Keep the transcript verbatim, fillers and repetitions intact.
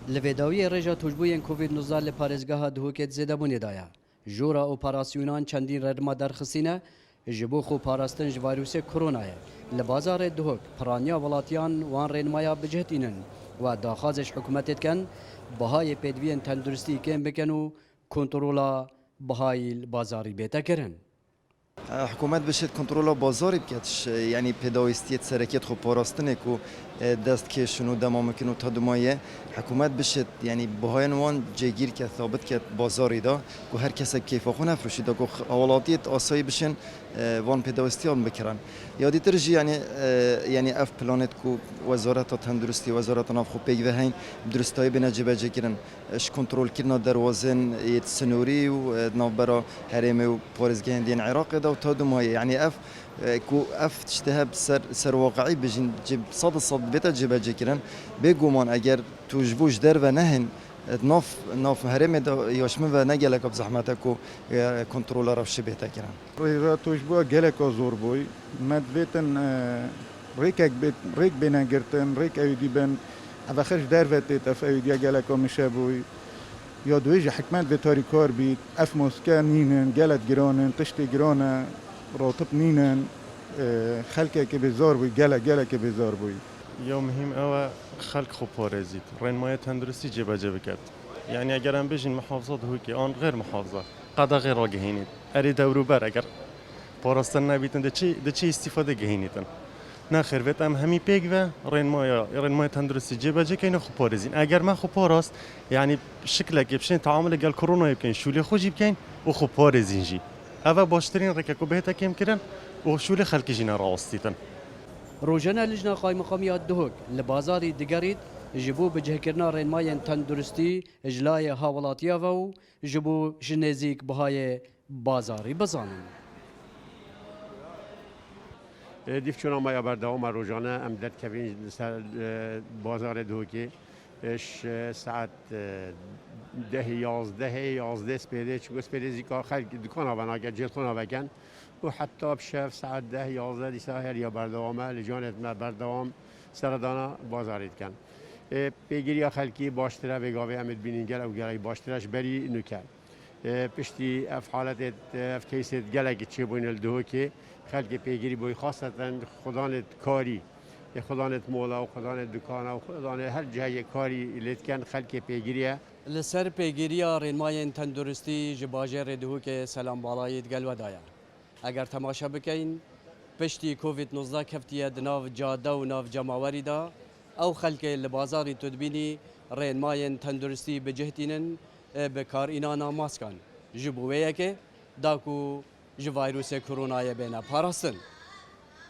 Li vê dawiyê rêja tûşbûyên Covid nozdeh li parêzgeha Duhokê di zêdebûnê de ye. Jora operasyonan çendîn rênma derxistîne ji bo xwe parastin ji vayrûsê koronayê. Li bazarê Duhok piraniya welatiyan wan rênmaya bi cih tînin û daxwazê ji hikûmetê dikin, bihayê pêdiviyên tenduristî kêm bikin û kontrola bihayî li bazarî bête kirin. Hikûmet bişêt kontrola bazarî biket, ş-, yanî pêdawîstiyê serekiyê xwe parastinê ku, e, dest kêşin û dema mikin û ta dumayê. Hikûmet bişêt, yanî bihayên wan cêgîr ke, sabit ke bazarî de, ku her kesek keyfa xwe nefroşî de, ku x-, hawlatiyê asayî bişên, e, van pêdawîstiyan bikirin. Ya dîtir jî, yanî, e, yanî ev planêt ku Wezareta Tenduristî, Wezareta Navxwe pêk ve heyn, bi duristayî bêne cêbecêkirin. Ji kontrolkirina derwazên yê sinûrî û, e, di navbera herêmê û parêzgehên din Iraqê de û ta dumayê. Yanî ev, e, ku ev tiştê hebe ser, ser waqiî bijîn, cê-, sed sed bête cêbecêkirin. Bêguman eger tu ji bo ji derve nehên, e, nav, nav herêmê de ya ji min ve ne gelek bi zehmet e ku, e, kontrola rewşê bête kirin. Rêza tûşbûya geleka zor bûy. Me divêtin, e, rêkek bê-, rêk bêne girtin, rêk ewîdî bin. Ev xir ji derve têt, ev ewîdiya geleka mişe bûy. Ya duwê jî hikûmet vê tarî kar bît. Ev moske nînin, gelek giran in, tiştê giran e, ratib nînin. E, xelkekê bêzar bûy, gelek, gelekê bêzar bûy. Ya muhîm ew e, xelk xwe parêzît. Rênmaya tenduristî cêbecê biket. Yanî eger em bijîn muhafiza Duhokê an xêr muhafiza, qedexê ragihînît. Erê dewrûber eger parastin nebîtin, di çi, di çi îstîfade gihînîtin? Ne xêr vêt em hemî pêk ve rênmaya, rênmaya tenduristî cêbecê keyn û xwe parêzîn. Eger me xwe parast, yanî şiklekê bişên teamulê gel koronayê bikeyn, şûlê xwe jî bikeyn û xwe parêzîn jî. Ev e baştirîn rêk e ku bihête kêmkirin û şûlê xelkê jî nerawestîtin. Rojane Lijna Qaymeqamiya Duhok li bazarî digerît, ji bo bicihkirina rênmayên tenduristî ji layê hawilatiya ve û ji bo ji nêzîk bihayê bazarî bizanin. E, dîvçûna me ya berdewam e, rojane em derdikevin li ser, e, bazarê Duhokê. E, ji saet, e, dehê, yazdehê, yazdeh spêdê, çunku spêdê zîka xelk dikana venake, cêlxona veken. Û heta bi şev saet deh, yazdeh dîsa her ya berdewam e, li canê me berdewam seredana bazarê dikin. E, pêgiriya xelkî baştir e, vê gavê em ê dibînin gel ew gelek baştir e ji berî nûke. E, piştî ev haletê, ev keysê gelekî çêbûyne li Duhokê, xelkê pêgirî bûy, xaseten xudanê karî, e, xudanê mola û xudanê dukana û xudanê her cihekê karî lê dikin, xelkê pêgirî ye. Li ser pêgiriya rênmayên tenduristî ji bajêrê Duhokê Selam Balayî digel we daye. Eger temaşe bikeyn, piştî Covid nozdeh keftiye di nav cade û nav cemawerî de, ew xelkê li bazarî tu dibînî rênmayên tenduristî bi cih tînin, e, bi karînana maskan. Ji bo wê yekê da ku ji vayrûsê koronayê bêne parastin.